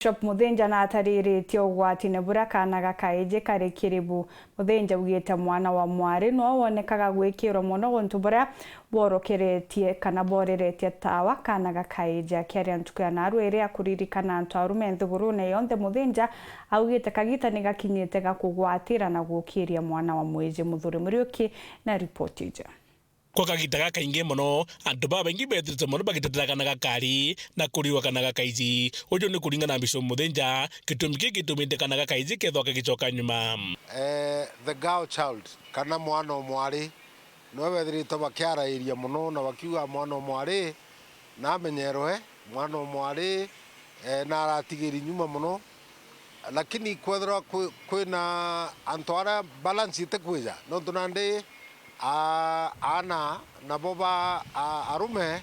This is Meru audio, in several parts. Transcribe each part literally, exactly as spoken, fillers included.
Bishop Muthinja naatariritie ugwatine buria kaana ga kaiji kari kiri bu. Muthinja augite mwana wa mwari noo wonekaga gwikirwa mono guntu buria bworokeretie kana bworeretie tawa kaana ga kaiji. Akiaria ntuku ya naarua iria akuririkana antu arume nthigurune yonthe, Muthinja augite kagita ni gakinyite ga kugwatira na gukiria mwana wa mwiji. Muthuri Muriuki na ripoti iji. Kwa kagita gakaingi mono, antu babaingi bethirite mono bagitetera kana gakari na kuriwa kana gakaiji. Uju ni kuringana na Bishop Muthinja, gitumi kii gitumite kana gakaiji kethwa kagicoka nyuma. Eh, the girl child, kana mwana o mwari, niwe bethiritwe bakiarairia mono na bakiuga mwana o mwari, na amenyerwe, mwana o mwari, eh, na aratigiri nyuma mono. Lakini kwethirwa kwi-, kwina antu aria balance itikwija, nontu nandi, a-, aana nabo ba, a-, arume,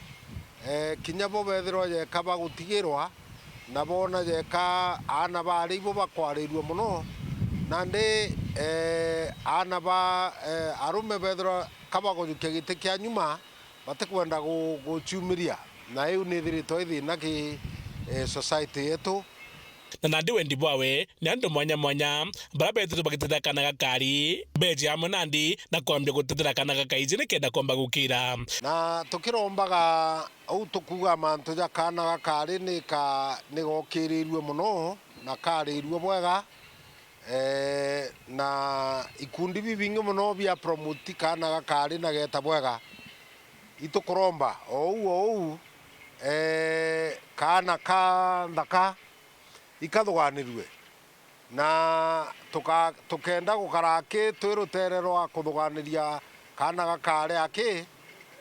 eh, kinya bo bethirwa jeka bagutigirwa, na boona jeka aana baari ibo bakwarirua mono, nandi, eh, aana ba, eh, arume bethirwa ka bagujukia giti kia nyuma, batikwenda gu-, guciumiria, na iu ni ithiritwe i thina ki, eh, society yetu. Na nandi wendi bwawe ni antu mwanya mwanya baria bethirwe bagitethera kana gakari, beje amwe nandi na kwambia gutethera kana gakaiji nikenda komba gukira. Na tukirombaga uu tukuuga mantu ja kana gakari ni ka-, ni gokirirue mono na karirue bwega, eh, na ikundi bibingi mono bia promote kana gakari na geta bwega. Itukuromba o uu o uu, eh, kaana ka nthaka ikathuganirue, na tuka-, tukenda gukara aki twi rutere rwa kuthuganiria kaana gakari aki,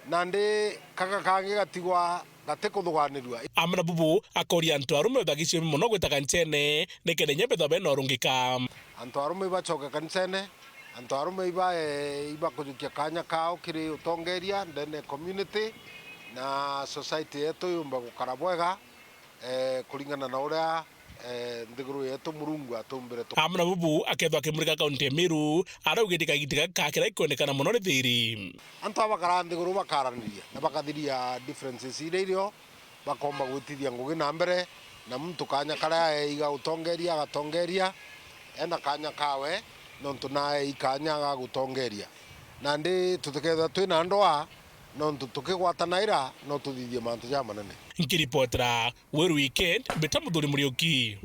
nandi kaka kangi gatigwa gatikuthuganirua. Amwe na bubu akoria antu arume bagiciomi mono gwita kanisene, nikenda inya bethwa bena urungika. Antu arume ibacoke kanisene, antu arume iba, eh, ibakujukia kanya kao kiri utongeria ndene community, na society yetu yumbe gukara bwega, eh, kuringana na uria, eh, nthiguru yetu Murungu atumbire tu. Amwe na bubu akethwa akimurika kaunti ya Meru, araugite kagita gaka kiria ikwendekana mono ni thiri. Antu aba bakara nthiguru bakaraniria na bakathiria differences iria irio, bakomba gwitithia ngugi na mbere, na muntu kanya karia aei ga utongeria agatongeria, ena kanya kawe, nontu naei kanya ga gutongeria. Nandi tutikethwa twina ndoa, nontu tukigwatanaira no tuthithie mantu jamanene. Nkiripotera Weru Weekend, mbita Muthuri Muriuki.